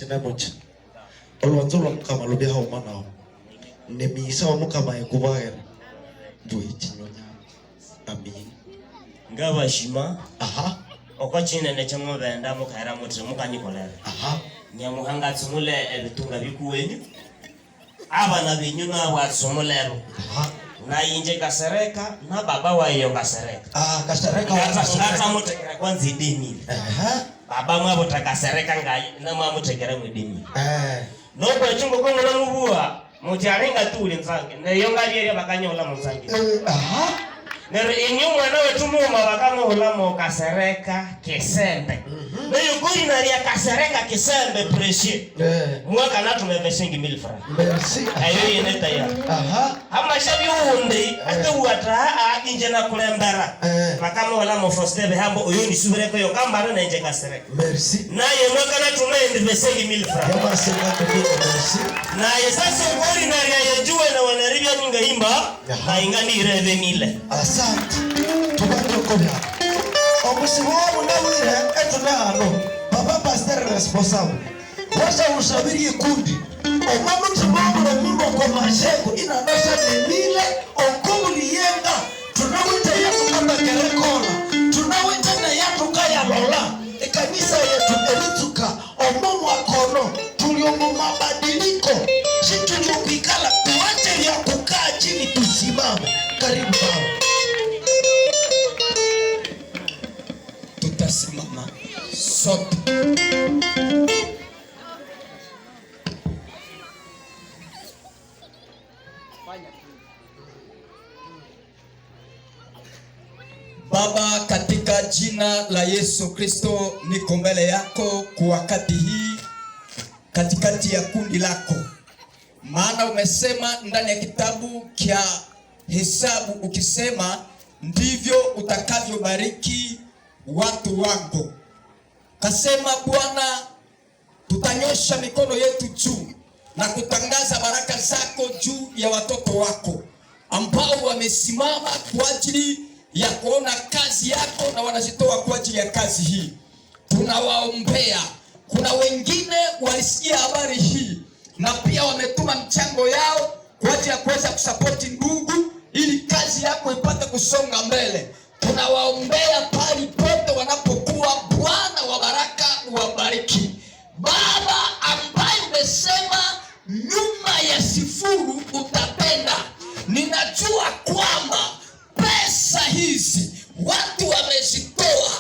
Chinemoche olwanzo lwa mukama lubya hauma nawo nemiisa wa mukama ekubagera mbwe chinyonyana. Amina. Ngabashima. Aha. Oko chinene chamubenda mukaira muti mukanyikolera. Nyamuhanga atsumule ebitunga bikuwenyu, abana benyu nabo atsumulebo. Nayinje Kasereka na baba wayo Kasereka. Ah, Kasereka. Ngatsamutekera kwanza idemile. Baba mwabuta Kasereka ngayi namwamutekera mwidemile. Nokwechungu kongona mubuwa muti alinga tuli nzange neyo ngalyeria bakanyola munzange. Neryo inyu mwana wetu muma bakamuhulamo Kasereka Kisembe. Neyo kuri lya Kasereka Kisembe precieux. Mwaka natumeve 5000 francs. Merci. Ayo yene tayari. Amasha byundi akawata a inje nakulembera. Bakamuhulamo Faustin Bihambo uyu nisubireko yo kambana nenje Kasereka. Merci. Naye mwaka natume 5000 francs. Yama 50,000, merci. Naye sasa ngori na lya yejue na wanaribya ninga himba aingani ireve mile. Asante. Tubatokobya. Omusibo munawire etune hano. Papa pasteur responsable. Washa ushabiri ikundi. Omama msimamo mungu kwa mashego inanasha nemile okomuliyenga tunawita yetu kama kerekona tunawita na yetu kaya lola ekanisa yetu elituka omomu akono tuliomu mabadiliko si tuliokuikala tuache ya kukaa chini tusimame. Karibu baba. Tutasimama sote. Baba, katika jina la Yesu Kristo, niko mbele yako kwa wakati hii katikati ya kundi lako, maana umesema ndani ya kitabu cha Hesabu ukisema ndivyo utakavyobariki watu wangu. Kasema Bwana, tutanyosha mikono yetu juu na kutangaza baraka zako juu ya watoto wako ambao wamesimama kwa ajili ya kuona kazi yako na wanajitoa kwa ajili ya kazi hii. Tunawaombea. Kuna wengine walisikia habari hii na pia wametuma mchango yao kwa ajili ya kuweza kusapoti ndugu ili kazi yako ipate kusonga mbele. Tunawaombea pali pote wanapokuwa, Bwana wa baraka uwabariki. Baba ambaye umesema nyuma ya sifuru utatenda, ninajua kwamba pesa hizi watu wamezitoa,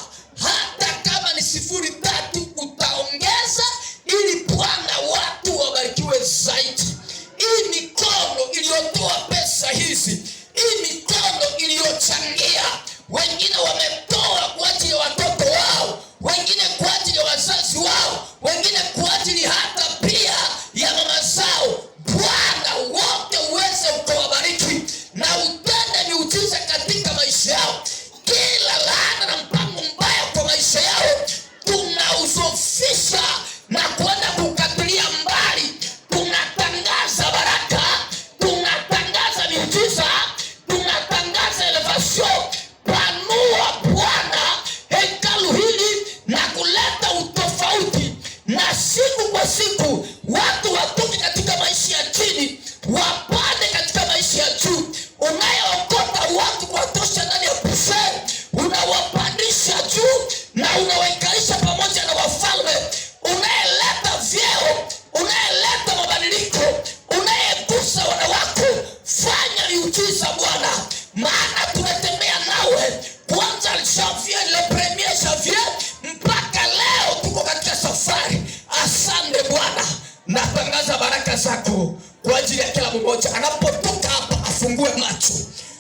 hata kama ni 0.3 utaongeza ili Bwana watu wabarikiwe zaidi. Hii mikono iliyotoa pesa hizi, hii mikono iliyochangia, wengine wametoa kwa ajili ya watoto wao, wengine kwa ajili ya wazazi wao, wengine kwa ajili hata pia ya mama zao. Bwana wote uweze ukawabariki na utende miujiza katika maisha yao. Kila laana na mpango mbaya kwa maisha yao tunauzofisha na kwenda kukatilia mbali. Tunatangaza baraka, tunatangaza miujiza, tunatangaza elevation. Panua Bwana hekalu hili na kuleta utofauti, na siku kwa siku watu watoke katika maisha ya chini wapande katika maisha ya juu. Unayeokota watu kuwatosha ndani ya buffet, unawapandisha juu na unawaikalisha pamoja na wafalme. Unayeleta vyeo, unayeleta mabadiliko, unayegusa wanawako, fanya miujiza Bwana, maana tumetembea nawe kuanza janvier, le premier janvier mpaka leo tuko katika safari. Asante Bwana, natangaza baraka zako kwa ajili ya kila mmoja anapotoka hapa, afungue macho.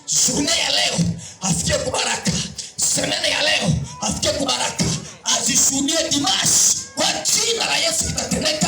Journée ya leo afikie kwa baraka, semaine ya leo afikie kwa baraka, azishuhudie dimanche kwa jina la Yesu itatendeka.